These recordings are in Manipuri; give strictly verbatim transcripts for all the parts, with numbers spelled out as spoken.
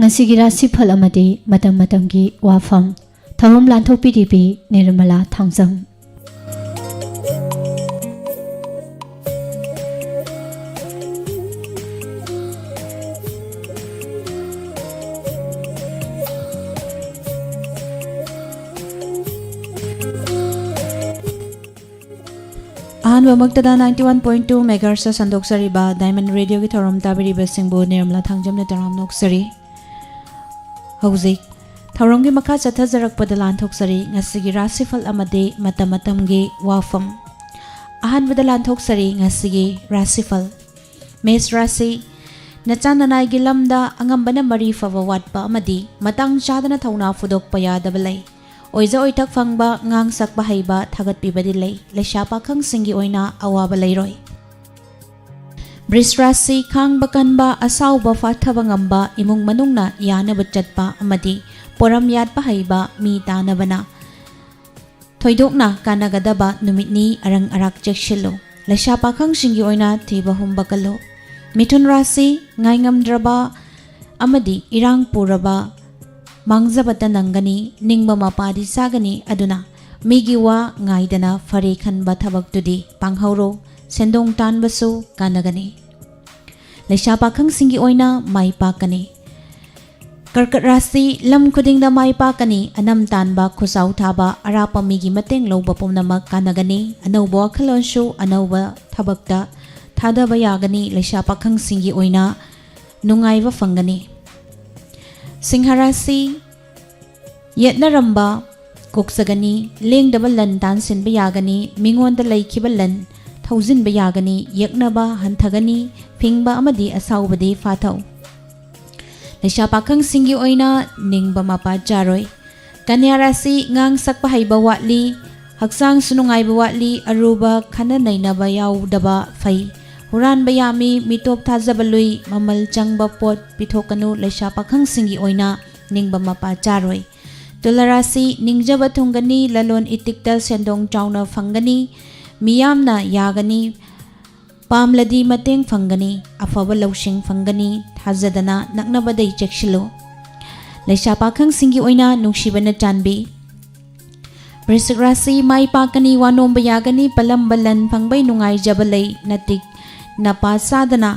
ꯉꯁꯤꯒꯤ ꯔꯥꯁꯤꯐꯜ ꯑꯃꯗꯤ ꯃꯇꯝ ꯃꯇꯝꯒꯤ ꯋꯥꯐꯝ꯫ ꯊꯧꯔꯝ ꯂꯥꯟꯊꯣꯛꯄꯤꯔꯤꯕꯤ Nirmala Thangjam. ꯑꯍꯥꯟꯕꯃꯛꯇꯗ ninety one point two megahertz ꯁꯟꯗꯣꯛꯆꯔꯤꯕ Diamond Radio ꯒꯤ ꯊꯧꯔꯝ ꯇꯥꯕꯤꯔꯤꯕꯁꯤꯡꯕꯨ ꯅꯤꯔꯃꯂꯥ ꯊꯥꯡꯖꯝꯅ ꯇꯔꯥꯝ ꯅꯣꯛꯆꯔꯤ꯫ ꯍꯧꯖꯤꯛ ꯊꯧꯔꯝꯒꯤ ꯃꯈꯥ ꯆꯠꯊꯖꯔꯛꯄꯗ ꯂꯥꯟꯊꯣꯛꯆꯔꯤ ꯉꯁꯤꯒꯤ ꯔꯥꯁꯤꯐꯜ ꯑꯃꯗꯤ ꯃꯇꯝ ꯃꯇꯝꯒꯤ ꯋꯥꯐꯝ꯫ ꯑꯍꯥꯟꯕꯗ ꯂꯥꯟꯊꯣꯛꯆꯔꯤ ꯉꯁꯤꯒꯤ ꯔꯥꯁꯤꯐꯜ꯫ ꯃꯦꯁ ꯔꯥꯁꯤ, ꯅꯆꯥ ꯅꯅꯥꯏꯒꯤ ꯂꯝꯗ ꯑꯉꯝꯕꯅ ꯃꯔꯤ ꯐꯕ ꯋꯥꯠꯄ ꯑꯃꯗꯤ ꯃꯇꯥꯡ ꯆꯥꯗꯅ ꯊꯧꯅꯥ ꯐꯨꯗꯣꯛꯄ ꯌꯥꯗꯕ ꯂꯩ꯫ ꯑꯣꯏꯖ ꯑꯣꯏꯊꯛ ꯐꯪꯕ, ꯉꯥꯡ ꯁꯛꯄ ꯍꯩꯕ, ꯊꯥꯒꯠꯄꯤꯕꯗꯤ ꯂꯩ꯫ ꯂꯩꯁꯥ ꯄꯥꯈꯪꯁꯤꯡꯒꯤ ꯑꯣꯏꯅ ꯑꯋꯥꯕ ꯂꯩꯔꯣꯏ꯫ ꯕ꯭ꯔꯤꯁ ꯔꯥꯁꯤ, ꯈꯥꯡꯕ ꯀꯟꯕ, ꯑꯁꯥꯎꯕ ꯐꯥꯊꯕ ꯉꯝꯕ, ꯏꯃꯨꯡ ꯃꯅꯨꯡꯅ ꯌꯥꯅꯕ ꯆꯠꯄ ꯑꯃꯗꯤ ꯄꯣꯔꯝ ꯌꯥꯠꯄ ꯍꯩꯕ ꯃꯤ ꯇꯥꯅꯕꯅ ꯊꯣꯏꯗꯣꯛꯅ ꯀꯥꯟꯅꯒꯗꯕ ꯅꯨꯃꯤꯠꯅꯤ꯫ ꯑꯔꯪ ꯑꯔꯥꯛ ꯆꯦꯛꯁꯤꯜꯂꯨ꯫ ꯂꯩꯁꯥ ꯄꯥꯈꯪꯁꯤꯡꯒꯤ ꯑꯣꯏꯅ ꯊꯤꯕ ꯍꯨꯝꯕ ꯀꯜꯂꯨ꯫ ꯃꯤꯊꯨꯟ ꯔꯥꯁꯤ, ꯉꯥꯏꯉꯝꯗ꯭ꯔꯕ ꯑꯃꯗꯤ ꯏꯔꯥꯡ ꯄꯨꯔꯕ ꯃꯥꯡꯖꯕꯇ ꯅꯪꯒꯅꯤ꯫ ꯅꯤꯡꯕ ꯃꯄꯥꯗꯤ ꯆꯥꯒꯅꯤ, ꯑꯗꯨꯅ ꯃꯤꯒꯤ ꯋꯥ ꯉꯥꯏꯗꯅ ꯐꯔꯦ ꯈꯟꯕ ꯊꯕꯛꯇꯨꯗꯤ ꯄꯥꯡꯍꯧꯔꯣ꯫ ꯁꯦꯟꯗꯣꯡ ꯇꯥꯟꯕꯁꯨ ꯀꯥꯟꯅꯒꯅꯤ꯫ ꯂꯩꯁꯥ ꯄꯥꯈꯪꯁꯤꯡꯒꯤ ꯑꯣꯏꯅ ꯃꯥꯏ ꯄꯥꯛꯀꯅꯤ꯫ ꯀꯔꯀꯠ ꯔꯥꯁꯤ, ꯂꯝ ꯈꯨꯗꯤꯡꯗ ꯃꯥꯏ ꯄꯥꯛꯀꯅꯤ꯫ ꯑꯅꯝ ꯇꯥꯟꯕ, ꯈꯨꯆꯥꯎ ꯊꯥꯕ, ꯑꯔꯥꯞꯄ ꯃꯤꯒꯤ ꯃꯇꯦꯡ ꯂꯧꯕ ꯄꯨꯝꯅꯃꯛ ꯀꯥꯟꯅꯒꯅꯤ꯫ ꯑꯅꯧꯕ ꯋꯥꯈꯜꯂꯣꯟꯁꯨ ꯑꯅꯧꯕ ꯊꯕꯛꯇ ꯊꯥꯗꯕ ꯌꯥꯒꯅꯤ꯫ ꯂꯩꯁꯥ ꯄꯥꯈꯪꯁꯤꯡꯒꯤ ꯑꯣꯏꯅ ꯅꯨꯡꯉꯥꯏꯕ ꯐꯪꯒꯅꯤ꯫ ꯁꯤꯡꯍ ꯔꯥꯁꯤ, ꯌꯦꯠꯅꯔꯝꯕ ꯀꯣꯛꯆꯒꯅꯤ꯫ ꯂꯦꯡꯗꯕ ꯂꯟ ꯇꯥꯟꯁꯤꯟꯕ ꯌꯥꯒꯅꯤ꯫ ꯃꯤꯉꯣꯟꯗ ꯂꯩꯈꯤꯕ ꯂꯟ ꯊꯧꯖꯤꯟꯕ ꯌꯥꯒꯅꯤ꯫ ꯌꯦꯛꯅꯕ ꯍꯟꯊꯒꯅꯤ꯫ ꯐꯤꯡꯕ ꯑꯃꯗꯤ ꯑꯁꯥꯎꯕꯗꯤ ꯐꯥꯊꯧ꯫ ꯂꯩꯁꯥ ꯄꯥꯈꯪꯁꯤꯡꯒꯤ ꯑꯣꯏꯅ ꯅꯤꯡꯕ ꯃꯄꯥ ꯆꯥꯔꯣꯏ꯫ ꯀꯟꯌꯥ ꯔꯥꯁꯤ, ꯉꯥꯡ ꯁꯛꯄ ꯍꯩꯕ ꯋꯥꯠꯂꯤ꯫ ꯍꯛꯆꯥꯡꯁꯨ ꯅꯨꯡꯉꯥꯏꯕ ꯋꯥꯠꯂꯤ꯫ ꯑꯔꯨꯕ ꯈꯟꯅ ꯅꯩꯅꯕ ꯌꯥꯎꯗꯕ ꯐꯩ꯫ ꯍꯨꯔꯥꯟꯕ ꯌꯥꯝꯃꯤ꯫ ꯃꯤꯇꯣꯞ ꯊꯥꯖꯕ ꯂꯨꯏ꯫ ꯃꯃꯜ ꯆꯪꯕ ꯄꯣꯠ ꯄꯤꯊꯣꯛꯀꯅꯨ꯫ ꯂꯩꯁꯥ ꯄꯥꯈꯪꯁꯤꯡꯒꯤ ꯑꯣꯏꯅ ꯅꯤꯡꯕ ꯃꯄꯥ ꯆꯥꯔꯣꯏ꯫ ꯇꯨꯂꯥ ꯔꯥꯁꯤ, ꯅꯤꯡꯖꯕ ꯊꯨꯡꯒꯅꯤ꯫ ꯂꯂꯣꯟ ꯏꯇꯤꯛꯇ ꯁꯦꯟꯗꯣꯡ ꯆꯥꯎꯅ ꯐꯪꯒꯅꯤ꯫ ꯃꯤꯌꯥꯝꯅ ꯌꯥꯒꯅꯤ꯫ ꯄꯥꯝꯂꯗꯤ ꯃꯇꯦꯡ ꯐꯪꯒꯅꯤ꯫ ꯑꯐꯕ ꯂꯧꯁꯤꯡ ꯐꯪꯒꯅꯤ꯫ ꯊꯥꯖꯗꯅ ꯅꯛꯅꯕꯗꯩ ꯆꯦꯛꯁꯤꯜꯂꯨ꯫ ꯂꯩꯁꯥ ꯄꯥꯈꯪꯁꯤꯡꯒꯤ ꯑꯣꯏꯅ ꯅꯨꯡꯁꯤꯕꯅ ꯆꯥꯟꯕꯤ꯫ ꯕ꯭ꯔꯤꯁꯤꯛ ꯔꯥꯁꯤ ꯃꯥꯏ ꯄꯥꯛꯀꯅꯤ, ꯋꯥ ꯅꯣꯝꯕ ꯌꯥꯒꯅꯤ, ꯄꯂꯝꯕ ꯂꯟ ꯐꯪꯕꯩ ꯅꯨꯡꯉꯥꯏꯖꯕ ꯂꯩ, ꯅꯇꯤꯛ ꯅꯄꯥ ꯆꯥꯗꯅ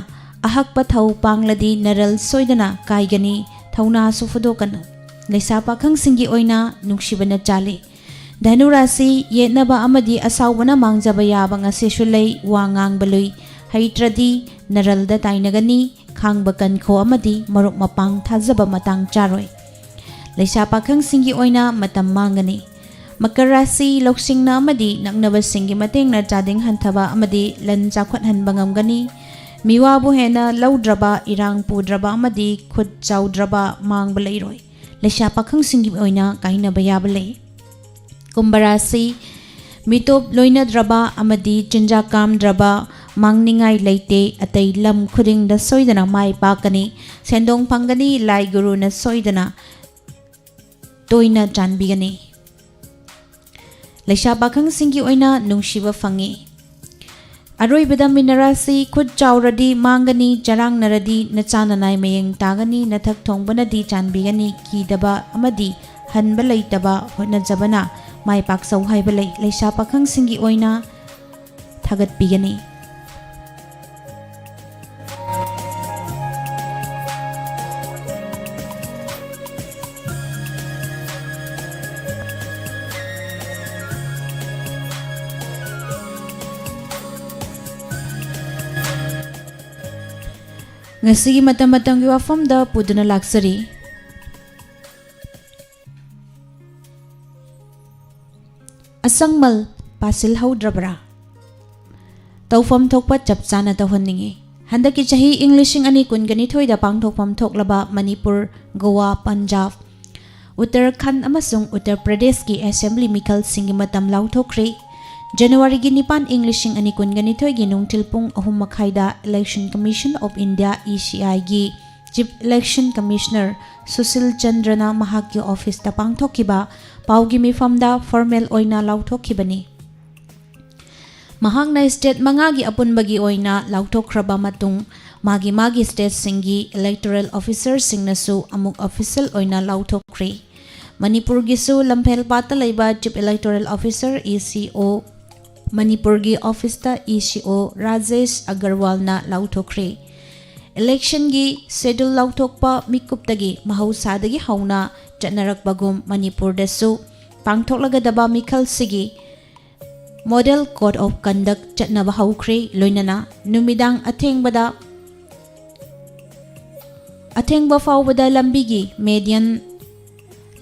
ꯑꯍꯛꯄ ꯊꯧ ꯄꯥꯡꯂꯗꯤ ꯅꯔꯜ ꯁꯣꯏꯗꯅ ꯀꯥꯏꯒꯅꯤ, ꯊꯧꯅꯥꯁꯨ ꯐꯨꯗꯣꯛꯀꯅꯨ꯫ ꯂꯩꯁꯥ ꯄꯥꯈꯪꯁꯤꯡꯒꯤ ꯑꯣꯏꯅ ꯅꯨꯡꯁꯤꯕꯅ ꯆꯥꯜꯂꯤ꯫ ꯙꯅꯨ ꯔꯥꯁꯤ ꯌꯦꯠꯅꯕ ꯑꯃꯗꯤ ꯑꯁꯥꯎꯕꯅ ꯃꯥꯡꯖꯕ ꯌꯥꯕ ꯉꯁꯤꯁꯨ ꯂꯩ, ꯋꯥ ꯉꯥꯡꯕ ꯂꯨꯏ꯫ ꯍꯩꯇ꯭ꯔꯗꯤ ꯅꯔꯜꯗ ꯇꯥꯏꯅꯒꯅꯤ, ꯈꯥꯡꯕ ꯀꯟꯈꯣ ꯑꯃꯗꯤ ꯃꯔꯨꯞ ꯃꯄꯥꯡ ꯊꯥꯖꯕ ꯃꯇꯥꯡ ꯆꯥꯔꯣꯏ꯫ ꯂꯩꯁꯥ ꯄꯥꯈꯪꯁꯤꯡꯒꯤ ꯑꯣꯏꯅ ꯃꯇꯝ ꯃꯥꯡꯒꯅꯤ꯫ ꯃꯀꯔ ꯔꯥꯁꯤ ꯂꯧꯁꯤꯡꯅ ꯑꯃꯗꯤ ꯅꯛꯅꯕꯁꯤꯡꯒꯤ ꯃꯇꯦꯡꯅ ꯆꯥꯗꯤꯡ ꯍꯟꯊꯕ ꯑꯃꯗꯤ ꯂꯟ ꯆꯥꯎꯈꯠꯍꯟꯕ ꯉꯝꯒꯅꯤ꯫ ꯃꯤꯋꯥꯕꯨ ꯍꯦꯟꯅ ꯂꯧꯗ꯭ꯔꯕ, ꯏꯔꯥꯡ ꯄꯨꯗ꯭ꯔꯕ ꯑꯃꯗꯤ ꯈꯨꯠ ꯆꯥꯎꯗ꯭ꯔꯕ ꯃꯥꯡꯕ ꯂꯩꯔꯣꯏ꯫ ꯂꯩꯁꯥ ꯄꯥꯈꯪꯁꯤꯡꯒꯤ ꯑꯣꯏꯅ ꯀꯥꯏꯅꯕ ꯌꯥꯕ ꯂꯩ꯫ ꯀꯨꯝꯚ ꯔꯥꯁꯤ ꯃꯤꯇꯣꯞ ꯂꯣꯏꯅꯗ꯭ꯔꯕ ꯑꯃꯗꯤ ꯆꯤꯟꯖꯥꯛ ꯀꯥꯝꯗ꯭ꯔꯕ ꯃꯥꯡꯅꯤꯡꯉꯥꯏ ꯂꯩꯇꯦ꯫ ꯑꯇꯩ ꯂꯝ ꯈꯨꯗꯤꯡꯗ ꯁꯣꯏꯗꯅ ꯃꯥꯏ ꯄꯥꯛꯀꯅꯤ꯫ ꯁꯦꯟꯗꯣꯡ ꯐꯪꯒꯅꯤ꯫ ꯂꯥꯏ ꯒꯨꯔꯨꯅ ꯁꯣꯏꯗꯅ ꯇꯣꯏꯅ ꯆꯥꯟꯕꯤꯒꯅꯤ꯫ ꯂꯩꯁꯥ ꯄꯥꯈꯪꯁꯤꯡꯒꯤ ꯑꯣꯏꯅ ꯅꯨꯡꯁꯤꯕ ꯐꯪꯉꯤ꯫ ꯑꯔꯣꯏꯕꯗ ꯃꯤꯅ ꯔꯥꯁꯤ ꯈꯨꯠ ꯆꯥꯎꯔꯗꯤ ꯃꯥꯡꯒꯅꯤ, ꯆꯔꯥꯡꯅꯔꯗꯤ ꯅꯆꯥ ꯅꯅꯥꯏ ꯃꯌꯦꯡ ꯇꯥꯒꯅꯤ, ꯅꯊꯛ ꯊꯣꯡꯕꯅꯗꯤ ꯆꯥꯟꯕꯤꯒꯅꯤ, ꯀꯤꯗꯕ ꯑꯃꯗꯤ ꯍꯟꯕ ꯂꯩꯇꯕ ꯍꯣꯠꯅꯖꯕꯅ ꯃꯥꯏ ꯄꯥꯛꯆꯧ ꯍꯥꯏꯕ ꯂꯩ꯫ ꯂꯩꯁꯥ ꯄꯥꯈꯪꯁꯤꯡꯒꯤ ꯑꯣꯏꯅ ꯊꯥꯒꯠꯄꯤꯒꯅꯤ꯫ ꯉꯁꯤꯒꯤ ꯃꯇꯝ ꯃꯇꯝꯒꯤ ꯋꯥꯐꯝꯗ ꯄꯨꯗꯨꯅ ꯂꯥꯛꯆꯔꯤ꯫ ꯑꯁꯪꯃꯜ ꯄꯥꯁꯤꯜꯍꯧꯗ꯭ꯔꯕ꯭ꯔꯥ? ꯇꯧꯐꯝ ꯊꯣꯛꯄ ꯆꯞ ꯆꯥꯅ ꯇꯧꯍꯟꯅꯤꯡꯏ꯫ ꯍꯟꯗꯛꯀꯤ ꯆꯍꯤ ꯏꯪ ꯂꯤꯁꯤꯡ ꯑꯅꯤ ꯀꯨꯟꯒ ꯅꯤꯊꯣꯏꯗ ꯄꯥꯡꯊꯣꯛꯐꯝ ꯊꯣꯛꯂꯕ ꯃꯅꯤꯄꯨꯔ, ꯒꯣꯋꯥ, ꯄꯟꯖꯥꯕ, ꯎꯠꯇꯔꯈꯟꯗ ꯑꯃꯁꯨꯡ ꯎꯠꯇꯔ ꯄ꯭ꯔꯗꯦꯁꯀꯤ ꯑꯦꯁꯦꯝꯕ꯭ꯂꯤ ꯃꯤꯈꯜꯁꯤꯡꯒꯤ ꯃꯇꯝ ꯂꯥꯎꯊꯣꯛꯈ꯭ꯔꯦ꯫ ꯖꯅꯋꯥꯔꯤꯒꯤ ꯅꯤꯄꯥꯟ ꯏꯪ ꯂꯤꯁꯤꯡ ꯑꯅꯤ ꯀꯨꯟꯒ ꯅꯤꯊꯣꯏꯒꯤ ꯅꯨꯡꯊꯤꯜ ꯄꯨꯡ ꯑꯍꯨꯝ ꯃꯈꯥꯏꯗ Election Commission of India, E C I, ꯒꯤ Chief Election Commissioner ꯁꯨꯁꯤꯜ ꯆꯟꯗ꯭ꯔꯅ ꯃꯍꯥꯛꯀꯤ ꯑꯣꯐꯤꯁꯇ ꯄꯥꯡꯊꯣꯛꯈꯤꯕ ꯄꯥꯎꯒꯤ ꯃꯤꯐꯝꯗ ꯐꯣꯔꯃꯦꯜ ꯑꯣꯏꯅ ꯂꯥꯎꯊꯣꯛꯈꯤꯕꯅꯤ꯫ ꯃꯍꯥꯛꯅ ꯁ꯭ꯇꯦꯠ ꯃꯉꯥꯒꯤ ꯑꯄꯨꯟꯕꯒꯤ ꯑꯣꯏꯅ ꯂꯥꯎꯊꯣꯛꯈ꯭ꯔꯕ ꯃꯇꯨꯡ, ꯃꯥꯒꯤ ꯃꯥꯒꯤ stateꯁꯤꯡꯒꯤ electoral officerꯁꯤꯡꯅꯁꯨ ꯑꯃꯨꯛ official ꯑꯣꯏꯅ ꯂꯥꯎꯊꯣꯛꯈ꯭ꯔꯦ꯫ ꯃꯅꯤꯄꯨꯔꯒꯤꯁꯨ ꯂꯝꯐꯦꯜꯄꯥꯠꯇ ꯂꯩꯕ Chief Electoral Officer, ECO, ꯃꯅꯤꯄꯨꯔꯒꯤ officeꯇ ECO ꯔꯥꯖꯦꯁ ꯑꯒꯔꯋꯥꯜꯅ ꯂꯥꯎꯊꯣꯛꯈ꯭ꯔꯦ꯫ Electionꯒꯤ schedule ꯂꯥꯎꯊꯣꯛꯄ ꯃꯤꯀꯨꯞꯇꯒꯤ ꯃꯍꯧꯁꯥꯗꯒꯤ ꯍꯧꯅ ꯆꯠꯅꯔꯛꯄꯒꯨꯝ ꯃꯅꯤꯄꯨꯔꯗꯁꯨ ꯄꯥꯡꯊꯣꯛꯂꯒꯗꯕ ꯃꯤꯈꯜꯁꯤꯒꯤ Model Code of Conduct ꯆꯠꯅꯕ ꯍꯧꯈ꯭ꯔꯦ꯫ ꯂꯣꯏꯅꯅ ꯅꯨꯃꯤꯗꯥꯡ ꯑꯊꯦꯡꯕꯗ ꯑꯊꯦꯡꯕ ꯐꯥꯎꯕꯗ ꯂꯝꯕꯤꯒꯤ median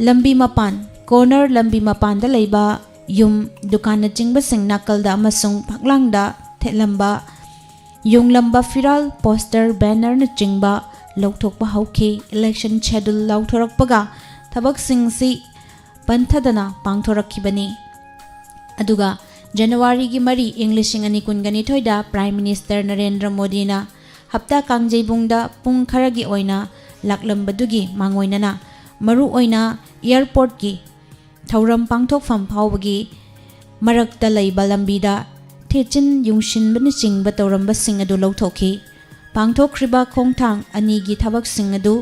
ꯂꯝꯕꯤ ꯃꯄꯥꯟ, corner ꯂꯝꯕꯤ ꯃꯄꯥꯟꯗ ꯂꯩꯕ ꯌꯨꯝ, ꯗꯨꯀꯥꯟꯅꯆꯤꯡꯕꯁꯤꯡ ꯅꯥꯀꯜꯗ ꯑꯃꯁꯨꯡ ꯐꯛꯂꯥꯡꯗ ꯊꯦꯠꯂꯝꯕ, ꯌꯨꯡꯂꯝꯕ ꯐꯤꯔꯥꯜ, poster, bannerꯅꯆꯤꯡꯕ ꯂꯧꯊꯣꯛꯄ ꯍꯧꯈꯤ꯫ Election schedule ꯂꯥꯎꯊꯣꯔꯛꯄꯒ ꯊꯕꯛꯁꯤꯡꯁꯤ ꯄꯟꯊꯗꯅ ꯄꯥꯡꯊꯣꯔꯛꯈꯤꯕꯅꯤ꯫ ꯑꯗꯨꯒ Januaryꯒꯤ ꯃꯔꯤ, ꯏꯪ ꯂꯤꯁꯤꯡ ꯑꯅꯤ ꯀꯨꯟꯒ ꯅꯤꯊꯣꯏꯗ Prime Minister ꯅꯔꯦꯟꯗ꯭ꯔ ꯃꯣꯗꯤꯅ ꯍꯞꯇꯥ ꯀꯥꯡꯖꯩꯕꯨꯡꯗ ꯄꯨꯡ ꯈꯔꯒꯤ ꯑꯣꯏꯅ ꯂꯥꯛꯂꯝꯕꯗꯨꯒꯤ ꯃꯥꯡꯑꯣꯏꯅꯅ ꯃꯔꯨꯑꯣꯏꯅ airportꯀꯤ ꯊꯧꯔꯝ ꯄꯥꯡꯊꯣꯛꯐꯝ ꯐꯥꯎꯕꯒꯤ ꯃꯔꯛꯇ ꯂꯩꯕ ꯂꯝꯕꯤꯗ ꯊꯦꯠꯆꯤꯟ ꯌꯨꯡꯁꯤꯟꯕꯅꯆꯤꯡꯕ ꯇꯧꯔꯝꯕꯁꯤꯡ ꯑꯗꯨ ꯂꯧꯊꯣꯛꯈꯤ꯫ ꯄꯥꯡꯊꯣꯛꯈ꯭ꯔꯤꯕ ꯈꯣꯡꯊꯥꯡ ꯑꯅꯤꯒꯤ ꯊꯕꯛꯁꯤꯡ ꯑꯗꯨ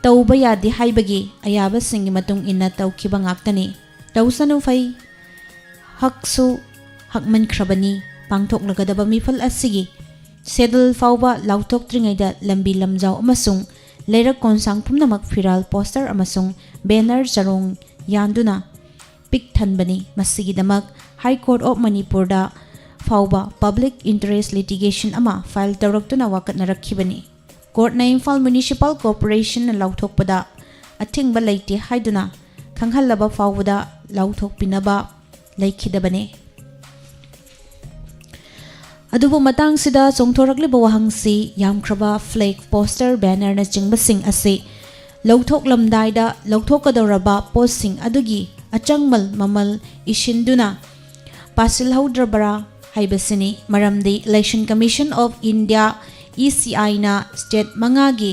ꯇꯧꯕ ꯌꯥꯗꯦ ꯍꯥꯏꯕꯒꯤ ꯑꯌꯥꯕꯁꯤꯡꯒꯤ ꯃꯇꯨꯡ ꯏꯟꯅ ꯇꯧꯈꯤꯕ ꯉꯥꯛꯇꯅꯤ꯫ ꯇꯧꯁꯅꯨ ꯐꯩ, ꯍꯛꯁꯨ ꯍꯛꯃꯟꯈ꯭ꯔꯕꯅꯤ꯫ ꯄꯥꯡꯊꯣꯛꯂꯒꯗꯕ ꯃꯤꯐꯜ ꯑꯁꯤꯒꯤ schedule ꯐꯥꯎꯕ ꯂꯥꯎꯊꯣꯛꯇ꯭ꯔꯤꯉꯩꯗ ꯂꯝꯕꯤ ꯂꯝꯖꯥꯎ ꯑꯃꯁꯨꯡ ꯂꯩꯔꯛ ꯀꯣꯟꯁꯥꯡ ꯄꯨꯝꯅꯃꯛ ꯐꯤꯔꯥꯜ, poster ꯑꯃꯁꯨꯡ banner ꯆꯔꯣꯡ ꯌꯥꯟꯗꯨꯅ ꯄꯤꯛ ꯊꯟꯕꯅꯤ꯫ ꯃꯁꯤꯒꯤꯗꯃꯛ High Court of ꯃꯅꯤꯄꯨꯔꯗ ꯐꯥꯎꯕ public interest litigation ꯑꯃ file ꯇꯧꯔꯛꯇꯨꯅ ꯋꯥꯀꯠꯅꯔꯛꯈꯤꯕꯅꯤ꯫ Courtꯅ ꯏꯝꯐꯥꯜ Municipal Corporationꯅ ꯂꯥꯎꯊꯣꯛꯄꯗ ꯑꯊꯤꯡꯕ ꯂꯩꯇꯦ ꯍꯥꯏꯗꯨꯅ ꯈꯪꯍꯜꯂꯕ ꯐꯥꯎꯕꯗ ꯂꯥꯎꯊꯣꯛꯄꯤꯅꯕ ꯂꯩꯈꯤꯗꯕꯅꯤ꯫ ꯑꯗꯨꯕꯨ ꯃꯇꯥꯡꯁꯤꯗ ꯆꯣꯡꯊꯣꯔꯛꯂꯤꯕ ꯋꯥꯍꯪꯁꯤ ꯌꯥꯝꯈ꯭ꯔꯕ flag, poster, bannerꯅꯆꯤꯡꯕꯁꯤꯡ ꯑꯁꯤ ꯂꯧꯊꯣꯛꯂꯝꯗꯥꯏꯗ ꯂꯧꯊꯣꯛꯀꯗꯧꯔꯕ ꯄꯣꯠꯁꯤꯡ ꯑꯗꯨꯒꯤ ꯑꯆꯪꯃꯜ ꯃꯃꯜ ꯏꯁꯤꯟꯗꯨꯅ ꯄꯥꯁꯤꯜꯍꯧꯗ꯭ꯔꯕ꯭ꯔꯥ ꯍꯥꯏꯕꯁꯤꯅꯤ꯫ ꯃꯔꯝꯗꯤ Election Commission of India, ECIꯅ state ꯃꯉꯥꯒꯤ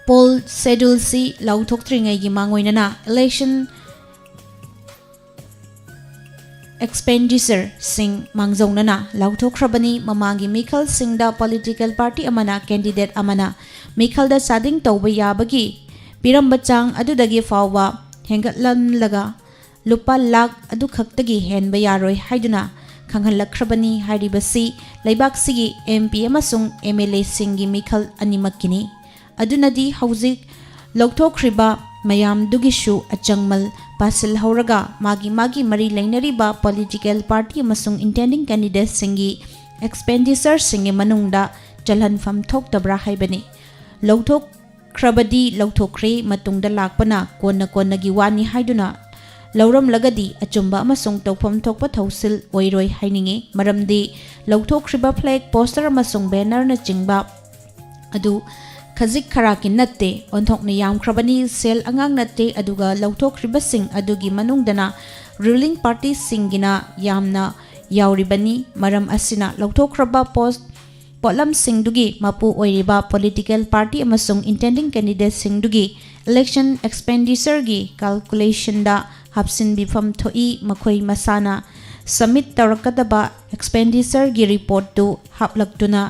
poll scheduleꯁꯤ ꯂꯥꯎꯊꯣꯛꯇ꯭ꯔꯤꯉꯩꯒꯤ ꯃꯥꯡꯑꯣꯏꯅꯅ election ꯑꯦꯛꯁꯄꯦꯟꯗꯤꯆꯔꯁꯤꯡ ꯃꯥꯡꯖꯧꯅꯅ ꯂꯥꯎꯊꯣꯛꯈ꯭ꯔꯕꯅꯤ꯫ ꯃꯃꯥꯡꯒꯤ ꯃꯤꯈꯜꯁꯤꯡꯗ ꯄꯣꯂꯤꯇꯤꯀꯦꯜ ꯄꯥꯔꯇꯤ ꯑꯃꯅ ꯀꯦꯟꯗꯤꯗꯦꯠ ꯑꯃꯅ ꯃꯤꯈꯜꯗ ꯆꯥꯗꯤꯡ ꯇꯧꯕ ꯌꯥꯕꯒꯤ ꯄꯤꯔꯝꯕ ꯆꯥꯡ ꯑꯗꯨꯗꯒꯤ ꯐꯥꯎꯕ ꯍꯦꯟꯒꯠꯂꯝꯂꯒ ꯂꯨꯄꯥ ꯂꯥꯈ ꯑꯗꯨꯈꯛꯇꯒꯤ ꯍꯦꯟꯕ ꯌꯥꯔꯣꯏ ꯍꯥꯏꯗꯨꯅ ꯈꯪꯍꯜꯂꯛꯈ꯭ꯔꯕꯅꯤ꯫ ꯍꯥꯏꯔꯤꯕꯁꯤ ꯂꯩꯕꯥꯛꯁꯤꯒꯤ ꯑꯦꯝ ꯄꯤ ꯑꯃꯁꯨꯡ ꯑꯦꯝ ꯑꯦꯜ ꯑꯦꯁꯤꯡꯒꯤ ꯃꯤꯈꯜ ꯑꯅꯤꯃꯛꯀꯤꯅꯤ꯫ ꯑꯗꯨꯅꯗꯤ ꯍꯧꯖꯤꯛ ꯂꯧꯊꯣꯛꯈ꯭ꯔꯤꯕ ꯃꯌꯥꯝꯗꯨꯒꯤꯁꯨ ꯑꯆꯪꯃꯜ ꯄꯥꯁꯤꯜꯍꯧꯔꯒ ꯃꯥꯒꯤ ꯃꯥꯒꯤ ꯃꯔꯤ ꯂꯩꯅꯔꯤꯕ ꯄꯣꯂꯤꯇꯤꯀꯦꯜ ꯄꯥꯔꯇꯤ ꯑꯃꯁꯨꯡ ꯏꯟꯇꯦꯟꯗꯤꯡ ꯀꯦꯟꯗꯤꯗꯦꯠꯁꯤꯡꯒꯤ ꯑꯦꯛꯁꯄꯦꯟꯗꯤꯆꯔꯁꯤꯡꯒꯤ ꯃꯅꯨꯡꯗ ꯆꯜꯍꯟꯐꯝ ꯊꯣꯛꯇꯕ꯭ꯔꯥ ꯍꯥꯏꯕꯅꯤ꯫ ꯂꯧꯊꯣꯛꯈ꯭ꯔꯕꯗꯤ ꯂꯧꯊꯣꯛꯈ꯭ꯔꯦ, ꯃꯇꯨꯡꯗ ꯂꯥꯛꯄꯅ ꯀꯣꯟꯅ ꯀꯣꯟꯅꯒꯤ ꯋꯥꯅꯤ ꯍꯥꯏꯗꯨꯅ ꯂꯧꯔꯝꯂꯒꯗꯤ ꯑꯆꯨꯝꯕ ꯑꯃꯁꯨꯡ ꯇꯧꯐꯝ ꯊꯣꯛꯄ ꯊꯧꯁꯤꯜ ꯑꯣꯏꯔꯣꯏ ꯍꯥꯏꯅꯤꯡꯏ꯫ ꯃꯔꯝꯗꯤ ꯂꯧꯊꯣꯛꯈ꯭ꯔꯤꯕ ꯐ꯭ꯂꯦꯛ, ꯄꯣꯁꯇꯔ ꯑꯃꯁꯨꯡ ꯕꯦꯅꯔꯅꯆꯤꯡꯕ ꯑꯗꯨ ꯈꯖꯤꯛ ꯈꯔꯥꯛꯀꯤ ꯅꯠꯇꯦ, ꯑꯣꯟꯊꯣꯛꯅ ꯌꯥꯝꯈ꯭ꯔꯕꯅꯤ꯫ ꯁꯦꯜ ꯑꯉꯥꯡ ꯅꯠꯇꯦ, ꯑꯗꯨꯒ ꯂꯧꯊꯣꯛꯈ꯭ꯔꯤꯕꯁꯤꯡ ꯑꯗꯨꯒꯤ ꯃꯅꯨꯡꯗꯅ ꯔꯨꯂꯤꯡ ꯄꯥꯔꯇꯤꯁꯤꯡꯒꯤꯅ ꯌꯥꯝꯅ ꯌꯥꯎꯔꯤꯕꯅꯤ꯫ ꯃꯔꯝ ꯑꯁꯤꯅ ꯂꯧꯊꯣꯛꯈ꯭ꯔꯕ ꯄꯣꯁ ꯄꯣꯠꯂꯝꯁꯤꯡꯗꯨꯒꯤ ꯃꯄꯨ ꯑꯣꯏꯔꯤꯕ ꯄꯣꯂꯤꯇꯤꯀꯦꯜ ꯄꯥꯔꯇꯤ ꯑꯃꯁꯨꯡ ꯏꯟꯇꯦꯟꯗꯤꯡ ꯀꯦꯟꯗꯤꯗꯦꯠꯁꯤꯡꯗꯨꯒꯤ ꯏꯂꯦꯛꯁꯟ ꯑꯦꯛꯁꯄꯦꯟꯗꯤꯆꯔꯒꯤ ꯀꯥꯜꯀꯨꯂꯦꯁꯟꯗ ꯍꯥꯞꯆꯤꯟꯕꯤꯐꯝ ꯊꯣꯛꯏ꯫ ꯃꯈꯣꯏ ꯃꯁꯥꯅ ꯁꯕꯃꯤꯠ ꯇꯧꯔꯛꯀꯗꯕ ꯑꯦꯛꯁꯄꯦꯟꯗꯤꯆꯔꯒꯤ ꯔꯤꯄꯣꯔꯠꯇꯨ ꯍꯥꯞꯂꯛꯇꯨꯅ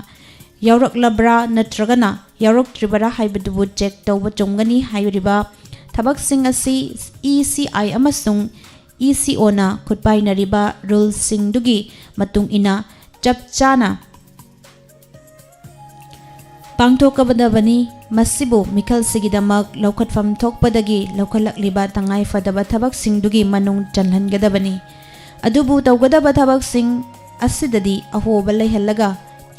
ꯌꯥꯎꯔꯛꯂꯕ꯭ꯔꯥ ꯅꯠꯇ꯭ꯔꯒꯅ ꯌꯥꯎꯔꯛꯇ꯭ꯔꯤꯕꯔꯥ ꯍꯥꯏꯕꯗꯨꯕꯨ ꯆꯦꯛ ꯇꯧꯕ ꯆꯨꯝꯒꯅꯤ꯫ ꯍꯥꯏꯔꯤꯕ ꯊꯕꯛꯁꯤꯡ ꯑꯁꯤ ꯏ ꯁꯤ ꯑꯥꯏ ꯑꯃꯁꯨꯡ ꯏ ꯁꯤ ꯑꯣꯅ ꯈꯨꯠꯄꯥꯏꯅꯔꯤꯕ ꯔꯨꯜꯁꯤꯡꯗꯨꯒꯤ ꯃꯇꯨꯡ ꯏꯟꯅ ꯆꯞ ꯆꯥꯅ ꯄꯥꯡꯊꯣꯛꯀꯗꯕꯅꯤ꯫ ꯃꯁꯤꯕꯨ ꯃꯤꯈꯜꯁꯤꯒꯤꯗꯃꯛ ꯂꯧꯈꯠꯐꯝ ꯊꯣꯛꯄꯗꯒꯤ ꯂꯧꯈꯠꯂꯛꯂꯤꯕ ꯇꯉꯥꯏ ꯐꯗꯕ ꯊꯕꯛꯁꯤꯡꯗꯨꯒꯤ ꯃꯅꯨꯡ ꯆꯜꯍꯟꯒꯗꯕꯅꯤ꯫ ꯑꯗꯨꯕꯨ ꯇꯧꯒꯗꯕ ꯊꯕꯛꯁꯤꯡ ꯑꯁꯤꯗꯗꯤ ꯑꯍꯣꯕ ꯂꯩꯍꯜꯂꯒ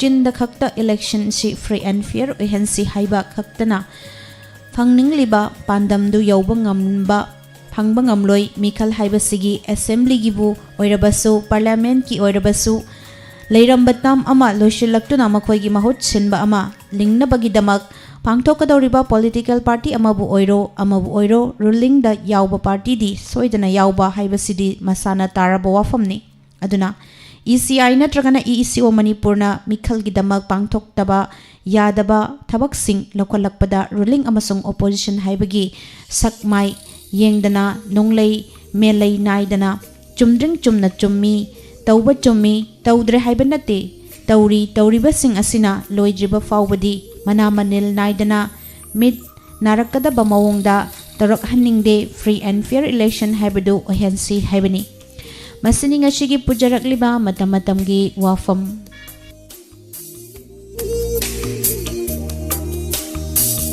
ꯆꯤꯟꯗ ꯈꯛꯇ ꯏꯂꯦꯛꯁꯟꯁꯤ free and fair ꯑꯣꯏꯍꯟꯁꯤ ꯍꯥꯏꯕ ꯈꯛꯇꯅ ꯐꯪꯅꯤꯡꯂꯤꯕ ꯄꯥꯟꯗꯝꯗꯨ ꯌꯧꯕ ꯉꯝꯕ, ꯐꯪꯕ ꯉꯝꯂꯣꯏ꯫ ꯃꯤꯈꯜ ꯍꯥꯏꯕꯁꯤꯒꯤ ꯑꯦꯁꯦꯝꯕ꯭ꯂꯤꯒꯤꯕꯨ ꯑꯣꯏꯔꯕꯁꯨ, ꯄꯥꯔꯂꯤꯌꯥꯃꯦꯟꯠꯀꯤ ꯑꯣꯏꯔꯕꯁꯨ, ꯂꯩꯔꯝꯕ ꯇꯥꯝ ꯑꯃ ꯂꯣꯏꯁꯤꯜꯂꯛꯇꯨꯅ ꯃꯈꯣꯏꯒꯤ ꯃꯍꯨꯠ ꯁꯤꯟꯕ ꯑꯃ ꯂꯤꯡꯅꯕꯒꯤꯗꯃꯛ ꯄꯥꯡꯊꯣꯛꯀꯗꯧꯔꯤꯕ ꯄꯣꯂꯤꯇꯤꯀꯦꯜ ꯄꯥꯔꯇꯤ ꯑꯃꯕꯨ ꯑꯣꯏꯔꯣ, ꯑꯃꯕꯨ ꯑꯣꯏꯔꯣ, ꯔꯨꯂꯤꯡꯗ ꯌꯥꯎꯕ ꯄꯥꯔꯇꯤꯗꯤ ꯁꯣꯏꯗꯅ ꯌꯥꯎꯕ ꯍꯥꯏꯕꯁꯤꯗꯤ ꯃꯁꯥꯅ ꯇꯥꯔꯕ ꯋꯥꯐꯝꯅꯤ꯫ ꯑꯗꯨꯅ ꯏ ꯁꯤ ꯑꯥꯏ ꯅꯠꯇ꯭ꯔꯒꯅ ꯏ ꯁꯤ ꯑꯣ ꯃꯅꯤꯄꯨꯔꯅ ꯃꯤꯈꯜꯒꯤꯗꯃꯛ ꯄꯥꯡꯊꯣꯛꯇꯕ ꯌꯥꯗꯕ ꯊꯕꯛꯁꯤꯡ ꯂꯧꯈꯠꯂꯛꯄꯗ ꯔꯨꯂꯤꯡ ꯑꯃꯁꯨꯡ ꯑꯣꯄꯣꯖꯤꯁꯟ ꯍꯥꯏꯕꯒꯤ ꯁꯛ ꯃꯥꯏ ꯌꯦꯡꯗꯅ, ꯅꯣꯡꯂꯩ ꯃꯦꯂꯩ ꯅꯥꯏꯗꯅ ꯆꯨꯝꯗ꯭ꯔꯤꯡ ꯆꯨꯝꯅ ꯆꯨꯝꯃꯤ, ꯇꯧꯕ ꯆꯨꯝꯃꯤ, ꯇꯧꯗ꯭ꯔꯦ ꯍꯥꯏꯕ ꯅꯠꯇꯦ, ꯇꯧꯔꯤ, ꯇꯧꯔꯤꯕꯁꯤꯡ ꯑꯁꯤꯅ ꯂꯣꯏꯗ꯭ꯔꯤꯕ ꯐꯥꯎꯕꯗꯤ ꯃꯅꯥ ꯃꯅꯤꯜ ꯅꯥꯏꯗꯅ ꯃꯤꯠ ꯅꯥꯔꯛꯀꯗꯕ ꯃꯑꯣꯡꯗ ꯇꯧꯔꯛꯍꯟꯅꯤꯡꯗꯦ꯫ Free and fair election ꯍꯥꯏꯕꯗꯨ ꯑꯣꯏꯍꯟꯁꯤ ꯍꯥꯏꯕꯅꯤ꯫ ꯃꯁꯤꯅꯤ ꯉꯁꯤꯒꯤ ꯄꯨꯖꯔꯛꯂꯤꯕ ꯃꯇꯝ ꯃꯇꯝꯒꯤ ꯋꯥꯐꯝ꯫